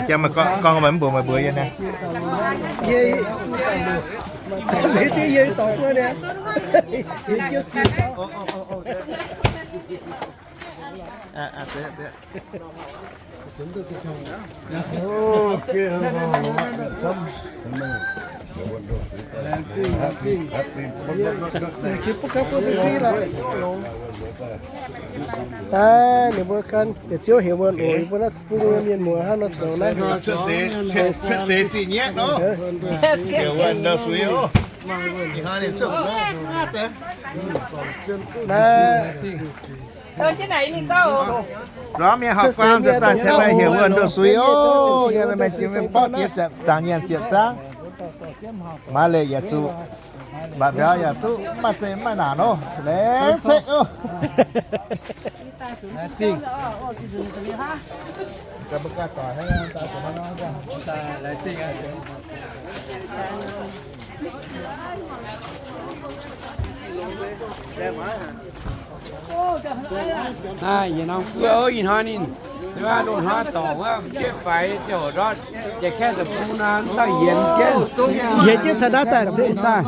Jang meih gorngv, gorngv meih mbuox meih mbuox yie naaiv. Daaih ninh mbuo gan yietc ziouv heuc wuonh oc, yie mbuo naaiv bung mienh muoz hnangv nor zoux naaiv. Naaiv Zuangx mienh horpc guaang nzuonx daaih tengx meih heuc wuonh ndoh suiv oc. Yie meih jiex mienh borqv jiex zaangc nyienc ziepc zangv. Maaih leic yaac zuqc, mba'biaux yaac duqv, mv maaih zeiz mv maaih naanc oc. Laengz zingh oc. Naaiv yietc norm guoqv ih hnoi ninh, loz-hnoi dorngc wuov, jieqv faix ziouc ndortv, jiex kaeqv deic-bung nor, dauh yienx jienv, yienx jienv taux naaiv daaih, daaih.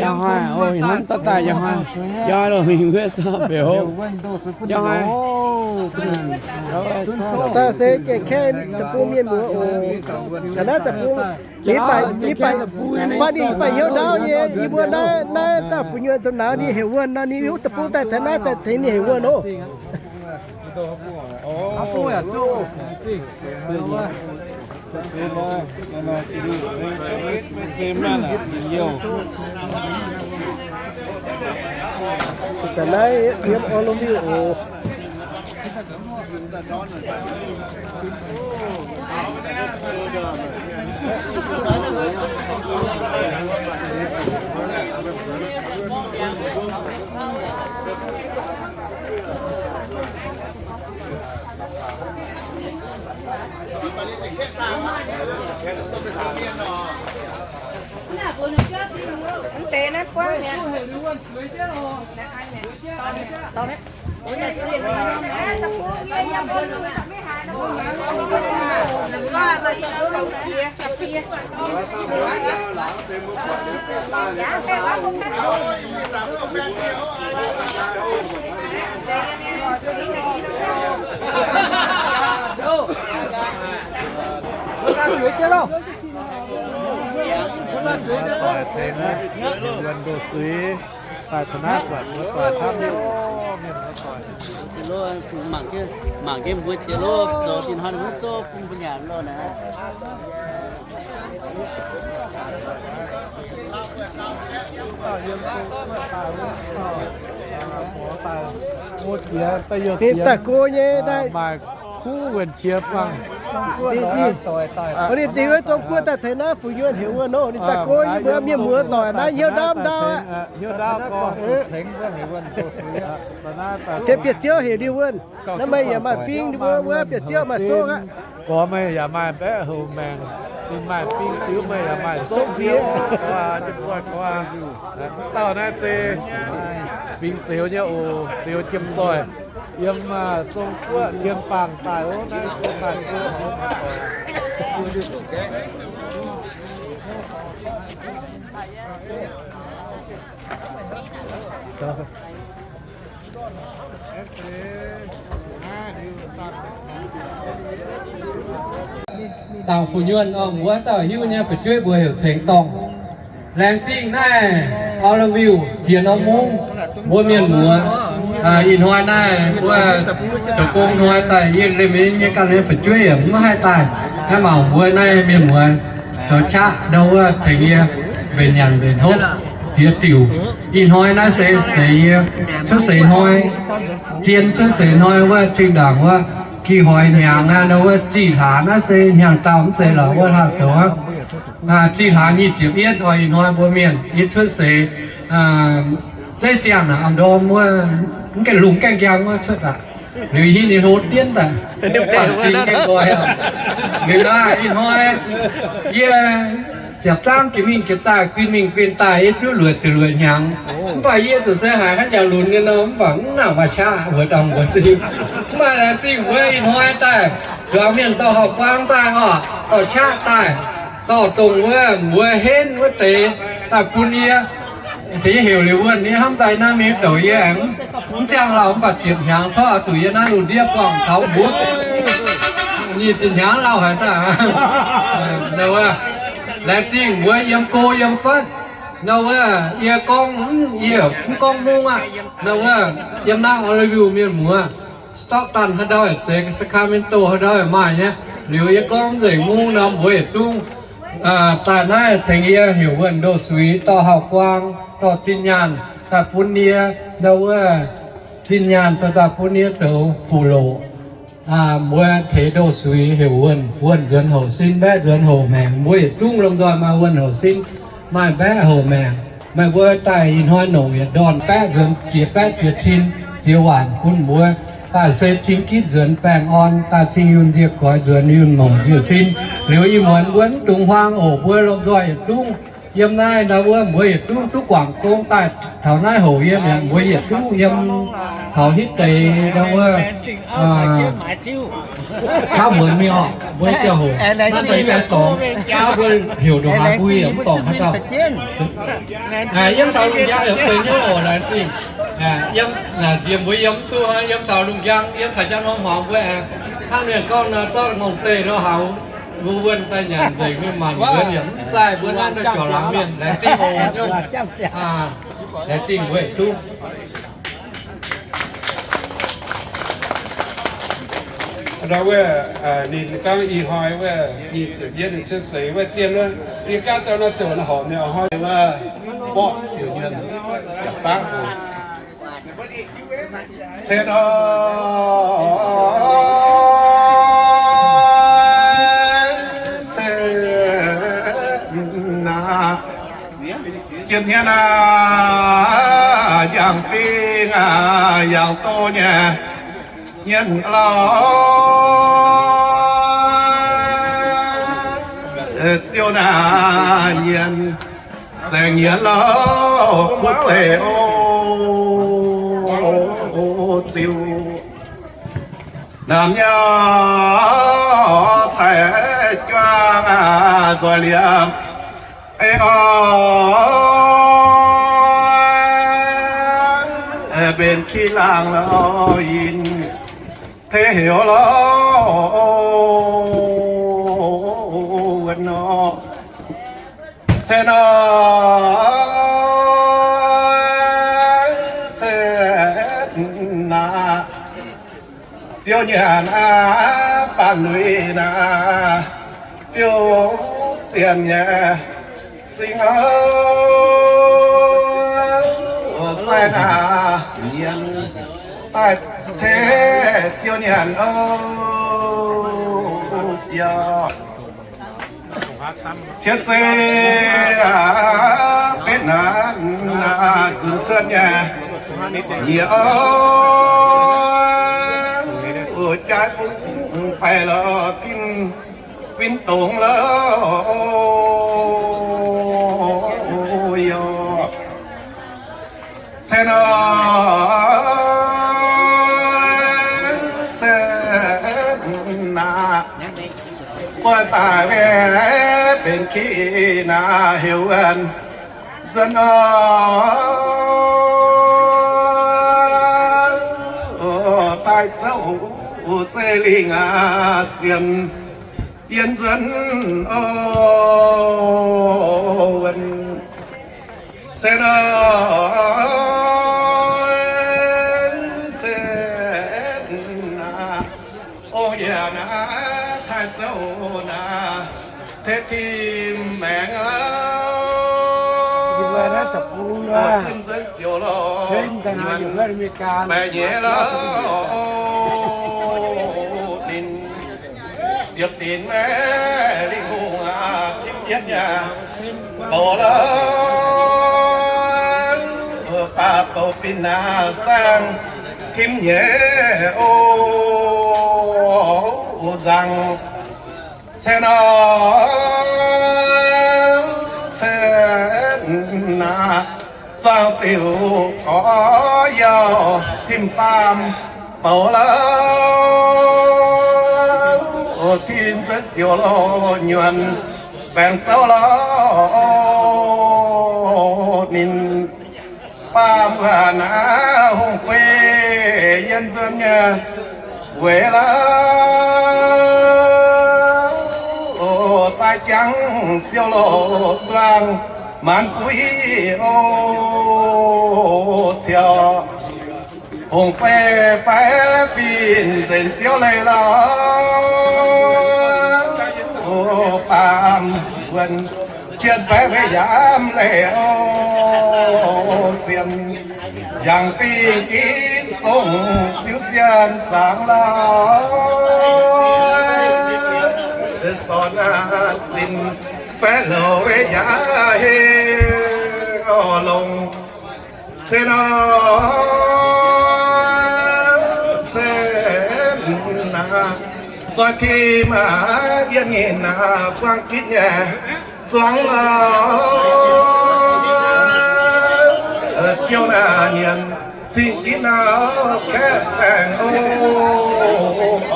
Yaac hnoi, ih hnoi dorh daaih yaac hnoi, yaac hnoi loh mingh wuov zorqv beuc hov. Yaac hnoi, daaih se jiex kaeqv deic-bung mienh muoz oc. Taux naaiv deic-bung, ninh baac, ninh baac, baac ninh baac hnyouv ndaauv nyei, yie mbuo naaiv, naaiv dauh fu'nyuonh dongh naaiv ninh heuc wuonh nor, ninh hiuv deic-bung daaih taux naaiv daaih tengx ninh heuc wuonh oc. Ga'naaiv yiem orv lomh miuh oc. Mv deix naaiv buangv mi'aqv. Doic tengx wuonh ndoh suiv, daaih taux naaiv buatc mbuo doic camv, mienh mbuo doic. Mangc jienv mbuo jiex loh, zoux dinh hnoi mbuo zoux bun mbuo nyanc loh naaiv. Ninh daaih go nyei, maaih kuv wuonh qiex bangh. Ninh dingc wuov Zong-Guoqv daaih tengx naaiv fu'nyuonh heuc wuonh nor, ninh daaih go nyei, mbuo mienh muoz doic naaiv hnyouv ndaauv ndaauv aqv. Tengx bieqc ziouv heuc ninh wuonh. Naaiv meih yaac maaih fing, ninh mbuo wuov bieqc ziouv maaih song aqv. Gorx meih yaac maaih mbaeqv houc maengc, ninh maaih fing ziux meih yaac maaih song ziex. Dauh naaiv se fingx Zeuz nyei oc, Zeuz jiem zoih, yiem Zong-Guoqv jiem bangh daaih oc, naaiv daaih go. Dauh fu'nyuonh oc, mbuo dauh hiuv nyei fu'jueiv mbuo heuc Ceng Dorngh. Laengz zingh naaiv Orleans View ziex norm mungv mbuo mienh muoz, ih hnoi naaiv mbuo zoux gong hnoi daaih, yie liemh nyei ganh nyei fu'jueiv yaac mv haih daaih. Naaiv mangc mbuo naaiv mienh muoz zoux qaqv ndau wuov tengx yie mbenc nyanc mbenc hopv ziex diuc. Ih hnoi naaiv se zeiz yie cuotv seix hnoi, zien cuotv seix hnoi wuov zinh ndaangc wuov, gih hoix hnyangx aqv, ndau wuov zih hlaax naaiv se hnyangx-daauh mv zeiz lorqc wuov hlaax-soux aqv. Zih hlaax nyic ziepc yietv oix ih hnoi mbuo mienh yie cuotv seix, zeiv ziangh aqv, ndorm wuov mv gaengh lungh gaengh njang wuov cuotv aqv. Liuz hingv ninh hlo dienv daaih, bangc zingh gaengh nqoi aqv. Liuz naaiv ih hnoi yie ziepc zangv jiex mingh jiex daaih, guin mingh guin daaih, yie duqv luoqc ziepc luoqc hnyangx. Mv baac yie zuqc se haiz hnangv jaax lunx nyei nor, mv baac mv nangc maaih qaqv, mbuox dauh mbuox zinh. Mv baac laengz zingh mbuo ih hnoi daaih zuangx mienh dorh hauv-guaang daaih oc, dorh qaqv daaih, dorh dongh wuov mbuox henv wuov deix daaih bun yie. Ceix heuc liuz wuonh nyei hnamv daaih naaiv mingh douc yie aengx mv ziangh lauh, mv baac ziepc hnyangx corc zuqc yie naaiv lungh ndiev buangh taux mbuo nyic ziepc hnyangx lauh haic daaih. Nor wuov, laengz zingh mbuo yiem go yiem fatv. Nor wuov, yie gorngv, yie mv gorngv mungv aqv. Nor wuov, yiem naaiv Oroville mienh muoz, Stockton haaix ndau yaac zeiz, Sacramento haaix ndau yaac maaih nyei. Liuz yie gorngv nzengc mungv nor, mbuo yietc zungv daaih naaiv tengx yie heuc wuonh ndoh suix, dorh hauv-guaang, dorh zinh nyaanh daaih bun yie. Nor wuov, zinh nyaanh dorh daaih bun yie zoux fuqv-loqc. Mbuo tengx ndoh suix heuc wuonh, wuonh nzuonx houc sin, mbaeqv nzuonx houc maengc. Mbuo yietc zungv lomh nzoih maaih wuonh houc sin, maaih mbaeqv houc maengc. Meih mbuo daaih ih hnoi nongc yietc ndorn baeqv nzuonx ziex baeqv ziex cin ziex waanc bun mbuo. Daaih se cing gitv nzuonx baengh orn, daaih cing yunh nziec goix nzuonx yunh mouc nziec sin. Liuz ih muonz mbuo mv dungx huaang oc, mbuo lomh nzoih yietc zungv yiem naaiv nor wuov, mbuo yietc zungv duqv guangc gong daaih taux naaiv houc yiem mi'aqv. Mbuo yietc zungv yiem taux hitv deix nor wuov, hnangv muonz mingh oc, mbuo ziangh hoc naaiv deix daaih dorngx, hnangv mbuo heuc ndongc haaix mbuo yaac mv dorngc haaix dauh. Yiem taux lungh njang yaac mv benx nyei oc, laengz zingh. Yiem, nziex mbuo yiem mv duqv, yiem taux lungh njang, yiem taux njang norm hmuangx mbuo aengx hnangv mienh gorngv nor, zorqv ngongh deih lo haux, mbuo wuonh daaih nyanc nzengc mingh maanc wuonx yaac mv zaih mbuo naaiv nor jauv laangz mienh. Laengz zingh oc, laengz zingh mbuo yietc zungv. Ndau wuov, ninh gorngv ih hnoi wuov nyic ziepc yietv ninh cuotv seix wuov zien wuov, yie gaav dauh nor ziouc horpc ninh hnoi wuov, mborqv siouc nyuonh, yietc zangv oc. Se nor, se naaiv, jiem hmien aac, yangh bingh aac, yangh doz nyei, hmien lauh, ziouc naaiv hmien, saeng hmien lauh, kuv zeiz o, ziouc Naaiv nyei cai juang nzoih liemh, ei o, benx ki laangh lo yinh, tei heuc lo wuonh nor. Cen nor, cen naaiv, ziouc nyanc aqv, baamh nuiv naaiv, biouv zienh nyei singx, sai naaiv nyienz daaih tei ziouc nyanc o, yaac Cien zei benx naaiv zunc cuotv nyei, yie o, jaaix bung baeqc lo tin win dongz lo, yaac cen o, cen naaiv. Zoih daaih mbenc ki naaiv heuc wuonh nzuonx o, daaih zouv zeiv lingh aqv, zien yien nzuonx o, wuonh cen o, cen naaiv. Ong yaac naaiv taaih zouv naaiv, tei tim maengx aqv, tim nzuonx siouc lo, baeqc nyei lo, ninh ziepc dinc maiv lingh hungh aqv, tim yietv nyei bouc lo, baac bouc binc naaiv saeng tim nyei o, nzangc cen o. Naaiv zuangx ziux gorx yauh tim baamh bouc lauh, o, tim nzuonx siouc loz nyuonh baengc zouv lauh, ninh baamh wuov naaiv hungh guei yiem nzuonx nyei weic lauh, o, daaih jangx siouc loz duangh maanc guiv, o, ciouc hungh guei baeqv fih nzenc siouv leiz lauh, o, baamh wuonh cien baeqv weic yaamv leiz, o, siemx yangh fih ginv songx ziux sienh zaangc lauh, zornc zinh baeqv louc weic yaac heh, o, longc cen nor, cen naaiv, zoih tim yienh nyeic naaiv buang ginv nyei zuangx lauh, ziouc naaiv nyienx cing ginv naaiv kaeqv baengc, o,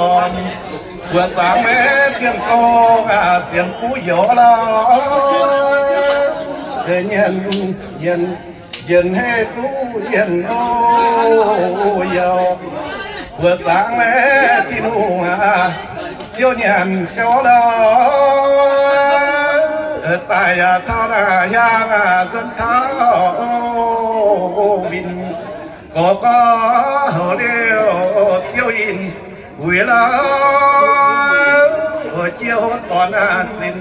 orn mbuoqc zaangc maiv zienh gorngv zienx buv youz lauh, nyienx, nyienx, nyienx heh duqv nyienx, o, youz mbuoqc zaangc maiv Tin-Hungh aac, ziouc nyanc gauh lauh, daaih yaac taux naaiv hiaang aac, nzuonx taux winh gorx gorx houc liouh ziouc yinh wuic lauh, jiex zornc zinh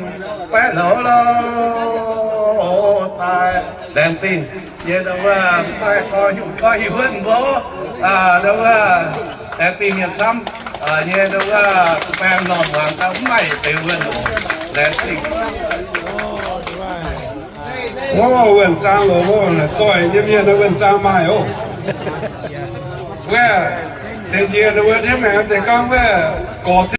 baeqv louc lauh, daaih laengz zingh nyei ndau wuov maaih gorx hiuv gorx hiuv wuonv mbuo, ndau wuov laengz zingh mienh camv nyei ndau wuov baeng normh muangx daaih mv maaih deix wuonh oc. Laengz zingh. Wuov wuonh zaang loz, wuov zoih nyei mienh wuonh zaang maaih oc. Wuov, zinh njiec wuov ndiev maengx deix gorngv wuov gorx